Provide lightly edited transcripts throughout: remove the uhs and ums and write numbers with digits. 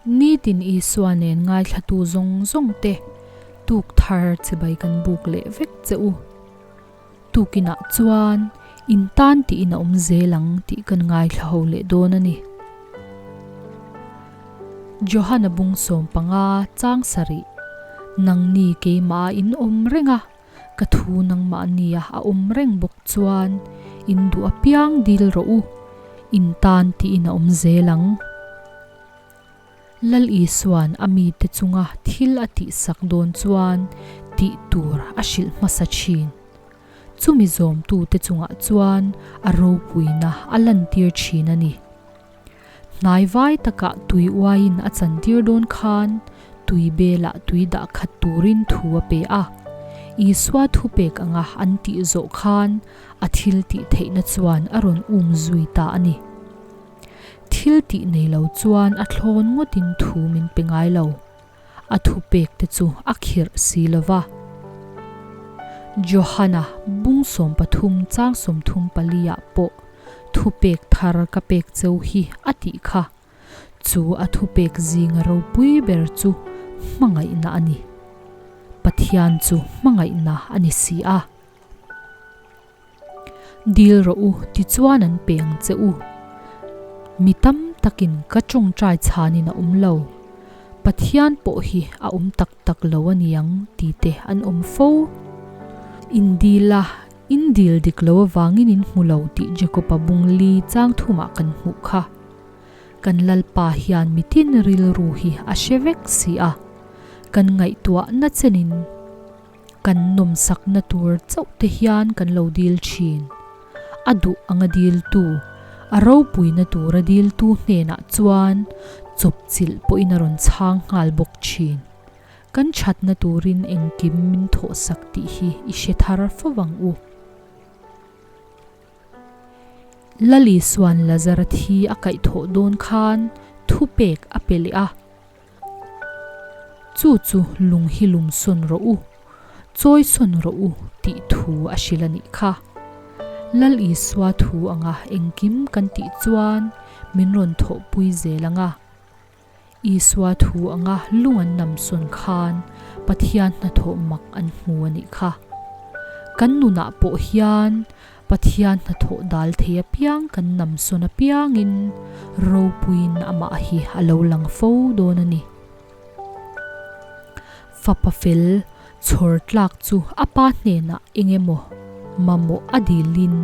Nitin Isua nen ngaithlatu zawng zawng te tuk thar chibai kan buk leh vek che u. Tukinah chuan in tan tiin a awm zel ang tih kan ngaithla ho leh dawn a ni. Johana bung 15 chang sarih, Nangni keimah in awm reng a, ka thu nangmahnia a awm reng bawk chuan in duh apiang dil rawh u, in tan tiin a awm zel ang. Lal Isua'n a mite chunga thil a tihsak dawn chuan tih tur a hrilh hmasa thin. Chumi zawmtute chungah chuan a ropuina a lantir thin a ni. Hnaivai takah tui uaiin a chantir dawn khan tui belah tui dah khat turin thu a pe a. Isua thupek anga an tih zawh khan a thil tih theihna chuan a rawn um zui ta a ni. Thil tih nei lo chuan a thlawn ngawtin thu min pe ngai lo. A thupek te chu a khirh si lo va. Johana bung 13 chang 34 ah pawh thupek thar ka pek cheu hi a tih kha. Chu a thupek zinga ropui ber chu hmangaihna a ni. Pathian chu hmangaihna a ni si a. Dil rawh u, tichuan an pe ang che u. Mi tam takin ka tawngtai chhanin a awm lo. Pathian pawh hi a awm tak tak lo a niang ti te an awm fo. In dil a, in dil dik lo avangin in hmu lo tih Jakob-a bung li chang thumah kan hmuh kha. Kan Lalpa hian mitin rilru hi a hre vek si a, kan ngaihtuahna chenin. Kan nawmsakna tur chauh te hian kan lo dil thin. A duh anga diltu, a ropuina tura diltu hnenah chuan chawpchilh pawhin a rawn chhang nghal bawk thin. Kan thatna turin engkim min thawhsak tih hi i hre thar fo ang u. Lali suan Lazara thi a kaihthawh dawn khan thupek a pe leh a. Chu chu lung hi lum sawn rawh u, chawi sawn rawh u tih thu a hrilh a nih kha. Lal Isua thu anga engkim kan tih chuan min rawn thawhpui zel anga. Isua thu anga lung an nam sawn khan Pathian hnathawh mak an hmu a nih kha. Kan nunah pawh hian Pathian hnathawh dal thei apiang kan nam sawn apiangin ropuiin amah hi a lo lang fo dawn a ni. Fapa fel chhawr tlak chu a pa hnenah eng emaw mamawh a dilin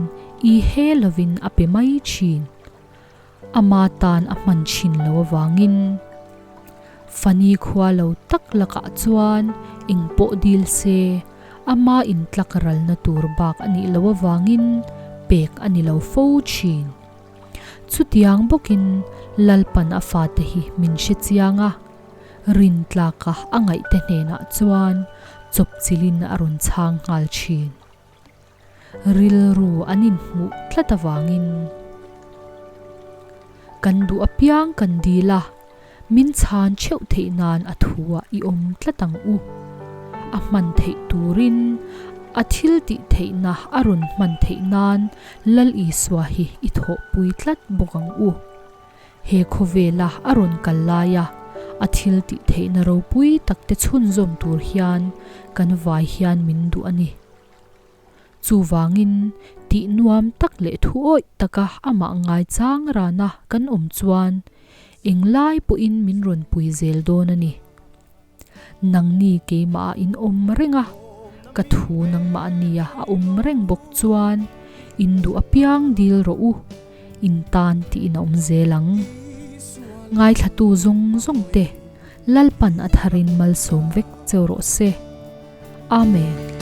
i he lovin a pe mai thin. Ama tan a hman thin lo avangin Fani khua lo tak lakah chuan eng pawh dil se ama intlak ralna tur bak a nih loh avangin pek a ni lo fo thin. Chutiang bawkin Lalpan a fate hi min hre chiang a, rintlaka a ngaihte hnenah chuan chawpchilhin a rawn chhang nghal thin. Rilru an inhmuh tlat avangin kan duh apiang kan dil a, min chhan theuh theih nan a thuah i awm tlat ang u. A hman theih turin a thil tih theihna a rawn hman theih nan Lal Isua hi i thawhpui tlat bawk ang u. He khawvela a rawn kal laia a thil tih theihna ropui takte chhunzawm tur hian kan vai hian min duh a ni. Chuvangin, tih nuam tak leh thu awih taka amah ngaichang rana kan awm chuan englai pawhin min rawn pui zel dawn a ni. Nangni keimah ah in awm reng a, ka thu nangmah nia a awm reng bawk chuan in duh apiang dil rawh u, in tan tiin a awm zel ang. Ngaithlatu zawng zawng te, Lalpan a tharin malsawm vek cheu rawh se. Amen.